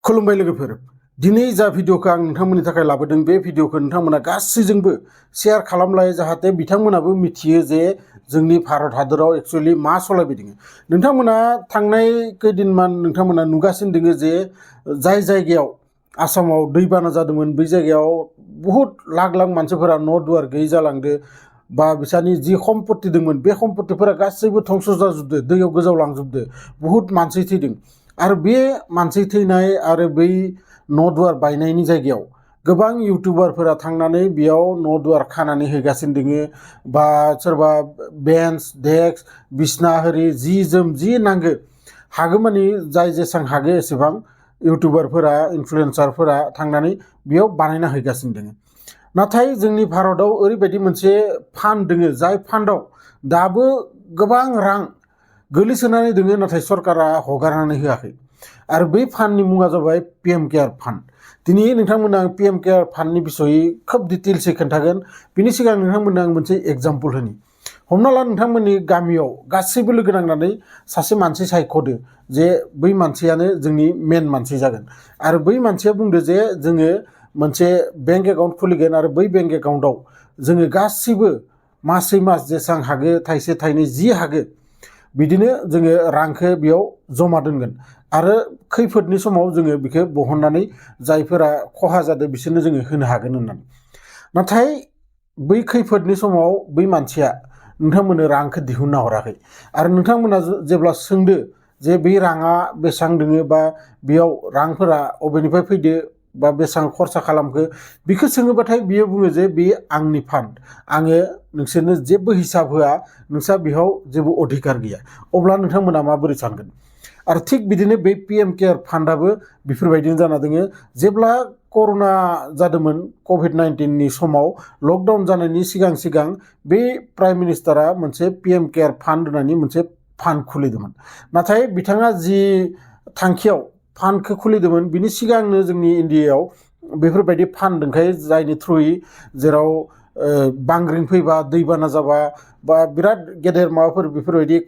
खुलुमबाय लोगोफोर दिनै जा भिडिअखौ आं नोंथांमोननि थाखाय लाबोदों बे भिडिअखौ नोंथांमोना गासैजोंबो शेयार खालामलाय जाहाथे बिथांमोनाबो मिथियो जे जोंनि भारत हादराव एक्चुअली मा सलायबाय दङ नोंथांमोना थांनाय खैदिनमान नोंथांमोना नुगासिनो दङ जे जाय जायगायाव आसामाव दैबाना जादोंमोन बै जायगायाव बहुत लाख लाख मानसिफोरा न' दुवार गैयै जालांदो बा बिसोरनि जि सम्पत्ति दंमोन बे सम्पत्तिफोरा गासैबो धंस जाजोबदो दैयाव गोजावलांजोबदो बहुत मानसि थैदों आरो बे मानसि थैनाय आरो बै न' दुवार बायनायनि जायगायाव गोबां इउटुबारफोरा थांनानै बेयाव न' दुवार खानानै हैगासिनो दोङो बा सोरबा बेन्च डेस्क बिसना होरि जि जोम जि नांगो हागौमानि जाय जेसां हागो एसेबां इउटुबारफोरा इनफ्लुएन्सारफोरा थांनानै बेयाव बानायना हैगासिनो दोङो नाथाय जोंनि भारताव ओरैबायदि मोनसे फान्ड दोङो जाय फान्डआव दाबो गोबां रां गोलैसोनानै दोङो नाथाय सरकारा हगारनानै होआखै आरो बै फान्डनि मुङा जाबाय पिएम केयार फान्ड दिनै नोंथांमोना आं पिएम केयार फान्डनि बिसयै खोब डिटेल्सै खोन्थागोन बिनि सिगां नोंथांमोननो आं मोनसे एग्जाम्पल होनि हमना ला नोंथांमोननि गामियाव गासैबो लोगो नांनानै सासे मानसि सायख'दो जे बै मानसियानो जोंनि मेन मानसि जागोन आरो बै मानसिया बुंदो जे जोङो मोनसे बेंक एकाउन्ट खुलिगोन आरो बै बेंक एकाउन्टआव जोङो गासैबो मासै मास जेसां हागो थाइसे थाइनै जि हागो बिदिनो जोङो रांखौ बेयाव जमा दोनगोन आरो खैफोदनि समाव जोङो बेखौ बहननानै जायफोरा खहा जादों बिसोरनो जोङो होनो हागोन होननानै नाथाय बै खैफोदनि समाव बै मानसिया नोंथांमोननो रांखौ दिहुनना हराखै आरो नोंथांमोना जेब्ला सोंदो जे बै राङा बेसेबां दोङो बा बेयाव रांफोरा अबेनिफ्राय फैदो बा बेसेबां खरसा खालामखो बेखौ सोङोबाथाय बियो बुङो जे बे आंनि फान्ड आङो नोंसोरनो जेबो हिसाब होआ नोंस्रा बेयाव जेबो अधिकार गैया अब्ला नोंथांमोना माबोरै सानगोन आरो थिग बिदिनो बे पिएम केयार फान्डआबो बेफोरबायदिनो जाना दोङो जेब्ला कर'ना जादोंमोन कभिड-19नि समाव लकडाउन जानायनि सिगां सिगां बे प्राइम मिनिस्टारा मोनसे पिएम केयार फान्ड होननानै मोनसे फान्ड खुलिदोंमोन नाथाय बिथाङा जि थांखियाव फान्डखौ खुलिदोंमोन बिनि सिगांनो जोंनि इन्डियायाव बेफोरबायदि फान्ड दंखायो जायनि थ्रुयै जेराव बांग्रिं फैबा दैबाना जाबा बा बिराद गेदेर माबाफोर बेफोरबायदि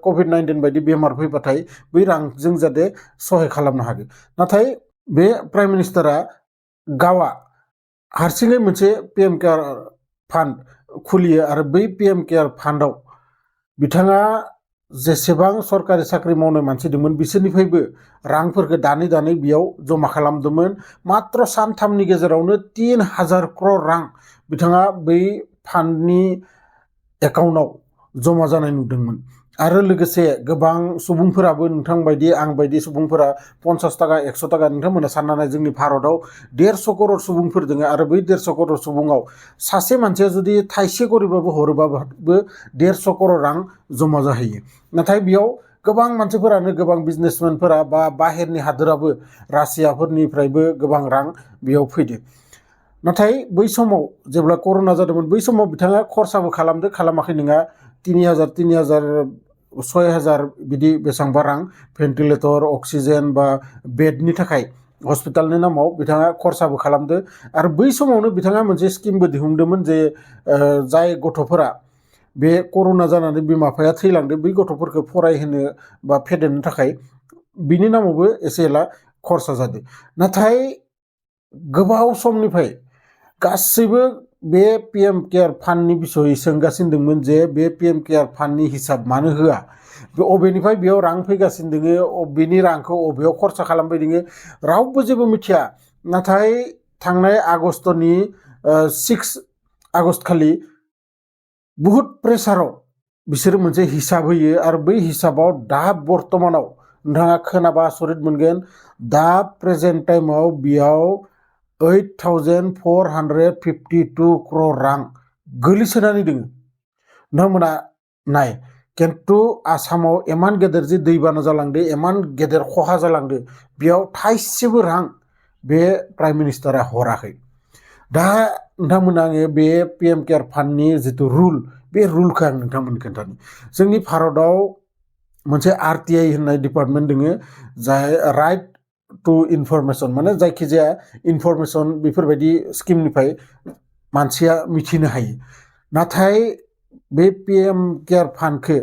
कभिड-19 बायदि बेमार फैबाथाय बै रांजों जाहाथे सहाय खालामनो हागोन नाथाय बे प्राइम मिनिस्टारा गावा हारसिङै मोनसे पिएम केयार फान्ड खुलियो आरो बै पिएम केयार फान्डआव बिथाङा जेसेबां सरकारि साख्रि मावनाय मानसि दंमोन बिसोरनिफ्रायबो रांफोरखौ दानै दानै बेयाव जमा खालामदोंमोन मात्र सानथामनि गेजेरावनो 3000 क्रर रां बिथाङा बै फान्डनि एकाउन्टआव जमा जानाय नुदोंमोन आरो लोगोसे गोबां सुबुंफोराबो नोंथां बायदि आं बायदि सुबुंफोरा 50 थाखा 100 थाखा नोंथांमोना साननानै जोंनि भारताव 150 करोड़ सुबुंफोर दङ आरो बै 150 करोड़ सुबुङाव सासे मानसिया जुदि थाइसे करिबाबो हरोबाबो 150 करोड़ रां जमा जाहैयो नाथाय बेयाव गोबां मानसिफोरानो गोबां बिजनेसमेनफोरा बा बाहेरनि हादोराबो रासियाफोरनिफ्रायबो गोबां रां बेयाव फैदो नाथाय बै समाव जेब्ला कर'ना जादोंमोन बै समाव बिथाङा खरसाबो खालामदो खालामाखै नङा 3000 6000 बिदि बेसेबांबा रां भेन्टिलेटर अक्सिजेन बा बेडनि थाखाय हस्पिटालनि नामाव बिथाङा खरसाबो खालामदो आरो बै समावनो बिथाङा मोनसे स्किमबो दिहुनदोंमोन जे जाय गथ'फोरा बे कर'ना जानानै बिमा बिफाया थैलांदो बै गथ'फोरखौ फरायहोनो बा फेदेरनो थाखाय बिनि नामावबो एसे एला खरसा जादों नाथाय गोबाव समनिफ्राय गासैबो बे पिएम केयार फान्डनि बिसयै सोंगासिनो दंमोन जे बे पिएम केयार फान्डनि हिसाब मानो होआ बे अबेनिफ्राय बेयाव रां फैगासिनो दोङो बेनि रांखौ अबेयाव खरसा खालामबाय दोङो रावबो जेबो मिथिया नाथाय थांनाय आगस्टनि 6 आगस्ट खालि बुहुत प्रेसाराव बिसोरो मोनसे हिसाब होयो आरो बै हिसाबाव दा बर्तमानाव नोंथाङा खोनाबा आसरित मोनगोन दा प्रेजेन्ट टाइमाव बेयाव 8452 क्रर रां गोलैसोनानै दोङो नोंथांमोना नाय खिन्थु आसामाव इमान गेदेर जे दैबाना जालांदो इमान गेदेर खहा जालांदो बेयाव थाइसेबो रां बे प्राइम मिनिस्टारा हराखै दा नोंथांमोना आङो बे पिएम केयार फान्डनि जिथु रुल बे रुलखौ आं नोंथांमोननो खोन्थानि जोंनि भारताव मोनसे आरटिआइ होननाय डिपार्टमेन्ट दोङो जाय राइट टु इनफरमेसन माने जायखिजाया इनफरमेसन बेफोरबायदि स्किमनिफ्राय मानसिया मिथिनो हायो नाथाय बे पिएम केयार फान्डखौ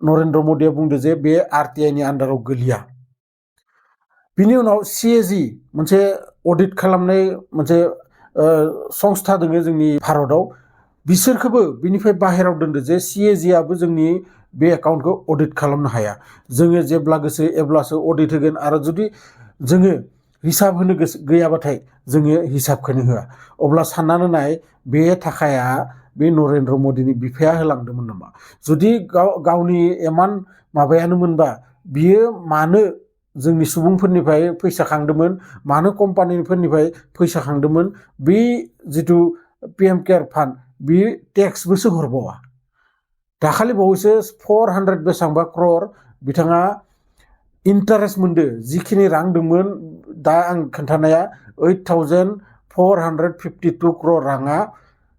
नरेन्द्र मदिया बुंदो जे बे आरटिआइनि आन्डाराव गोलैया बिनि उनाव CAG मोनसे अडिट खालामनाय मोनसे संस्था दङ जोंनि भारताव बिसोरखौबो बिनिफ्राय बाहेराव दोनदो जे CAG आबो जोंनि बे एकाउन्टखौ अडिट खालामनो हाया जोङो जेब्ला गोसो एब्लासो अडिट होगोन आरो जुदि जोङो हिसाब होनो गोसो गैयाबाथाय जोङो हिसाबखौनो होआ अब्ला साननानै नाय बे थाखाया बे नरेन्द्र मदिनि बिफाया होलांदोंमोन नामा जुदि गावनि इमान माबायानो मोनबा बियो मानो जोंनि सुबुंफोरनिफ्राय फैसा खांदोंमोन मानो कम्पानिफोरनिफ्राय फैसा खांदोंमोन बे जिथु PM केयार फान्ड बे टेक्सबोसो हरबावा दाखालि बावैसो 400 बेसेबांबा क्रर बिथाङा इन्टारेस्ट मोनदो जिखिनि रां दंमोन दा आं खोन्थानाया 8,452 क्रर राङा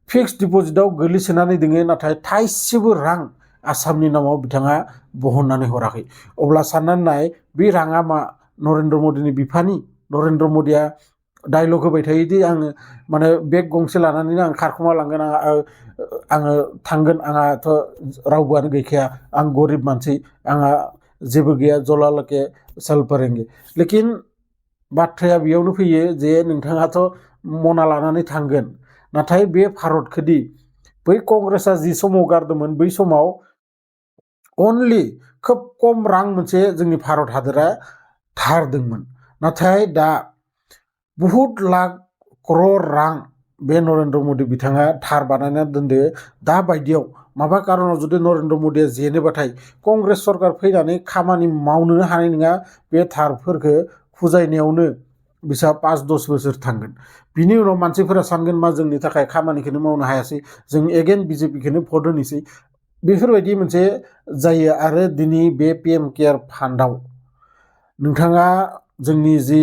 फिक्स्ड डिपजिटआव गोलैसोनानै दोङो नाथाय थाइसेबो रां आसामनि नामाव बिथाङा बहननानै हराखै अब्ला साननानै नाय बे राङा मा नरेन्द्र मदिनि बिफानि नरेन्द्र मदिया डायलग होबाय थायोदि आङो माने बेग गंसे लानानैनो आं खारखुमा लांगोन आङो थांगोन आंहाथ' रावबोआनो गैखाया आं गरिब मानसि आंहा जेबो गैया जलालके साल पारेंगे लेकिन बाथ्राया बेयावनो फैयो जे नोंथाङाथ' मना लानानै थांगोन नाथाय बे भारतखौदि बै कंग्रेसआ जि समाव गारदोंमोन बै समाव अनलि खोब खम रां मोनसे जोंनि भारत हादरा धारदोंमोन नाथाय दा बहुत लाख क्रर रां बे नरेन्द्र मदि बिथाङा धार बानायना दोनदो दा बायदियाव माबा कारनाव जुदि नरेन्द्र मदिया जेनोबाथाय कंग्रेस सरकार फैनानै खामानि मावनो हानाय नङा बे धारफोरखौ फुजायनायावनो बिसा 5-10 बोसोर थांगोन बिनि उनाव मानसिफोरा सानगोन मा जोंनि थाखाय खामानिखौनो मावनो हायासै जों एगेन BJP-खौनो भट होनोसै बेफोरबायदि मोनसे जायो आरो दिनै बे PM केयार फान्डआव नोंथाङा जोंनि जि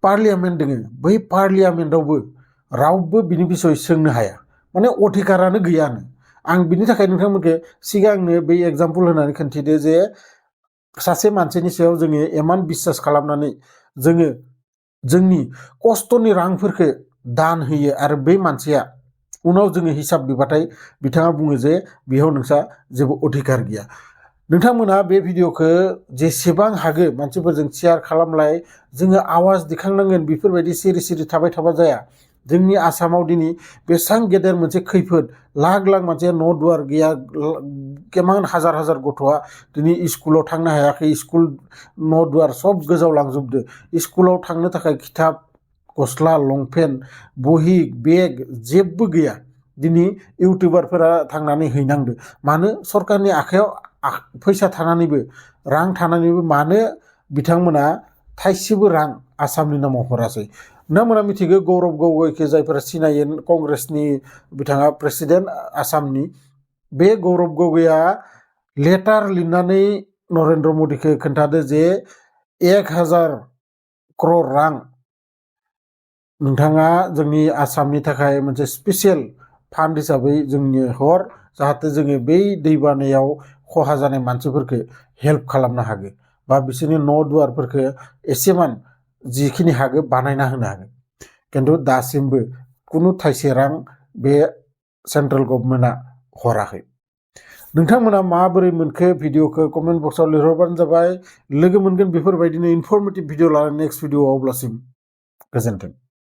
पार्लियामेन्ट दोङो बै पार्लियामेन्टआवबो रावबो बिनि बिसय सोंनो हाया माने अधिकारानो गैयानो आं बिनि थाखाय नोंथांमोनखौ सिगांनो बै एग्जाम्पल होनानै खोन्थिदो जे सासे मानसिनि सायाव जोङो इमान बिश्वास खालामनानै जोङो जोंनि खस्थ'नि रांफोरखौ दान होयो आरो बै मानसिया उनाव जोङो हिसाब बिबाथाय बिथाङा बुङो जे बेयाव नोंसा जेबो अधिकार गैया नोंथांमोना बे भिडिअखौ जेसेबां हागो मानसिफोरजों शेयार खालामलाय जोङो आवाज दिखांनांगोन बेफोरबायदि सिरि सिरि थाबाय थाबा जाया जोंनि आसामाव दिनै बेसेबां गेदेर मोनसे खैफोद लाख लाख मानसिया न' दुवार गैया केमान हाजार हाजार गथ'आ दिनै स्कुलाव थांनो हायाखै स्कुल न' दुवार सब गोजावलांजोबदो स्कुलाव थांनो थाखाय खिथाब गस्ला लंपेन्ट बहि बेग जेबो गैया दिनै इउटिउबारफोरा थांनानै हैनांदो मानो सरकारनि आखायाव फैसा थानानैबो रां थानानैबो मानो बिथांमोना थाइसेबो रां आसामनि नामाव हरासै नोंथांमोना मिथिगौ गौरब गगৈखौ जायफोरा सिनायो कंग्रेसनि बिथाङा प्रेसिडेन्ट आसामनि बे गौरब गगैआ लेटार लिरनानै नरेन्द्र मदिखौ खोन्थादो जे 1000 क्रर रां नोंथाङा जोंनि आसामनि थाखाय मोनसे स्पेसियेल फान्ड हिसाबै जोंनो हर जाहाथे जोङो बै दैबानायाव खहा जानाय मानसिफोरखौ हेल्प खालामनो हागोन बा बिसोरनि न' दुवारफोरखौ एसेमान जिखिनि हागो बानायना होनो हागोन खिन्थु दासिमबो कुनु थाइसे रां बे सेन्ट्रेल गभर्नमेन्टआ हराखै नोंथांमोना माबोरै मोनखो भिडिअखौ कमेन्ट बक्सआव लिरहरबानो जाबाय लोगो मोनगोन बेफोरबायदिनो इनफरमेटिभ भिडिअ लानानै नेक्स्ट भिडिअआव अब्लासिम गोजोन्थों।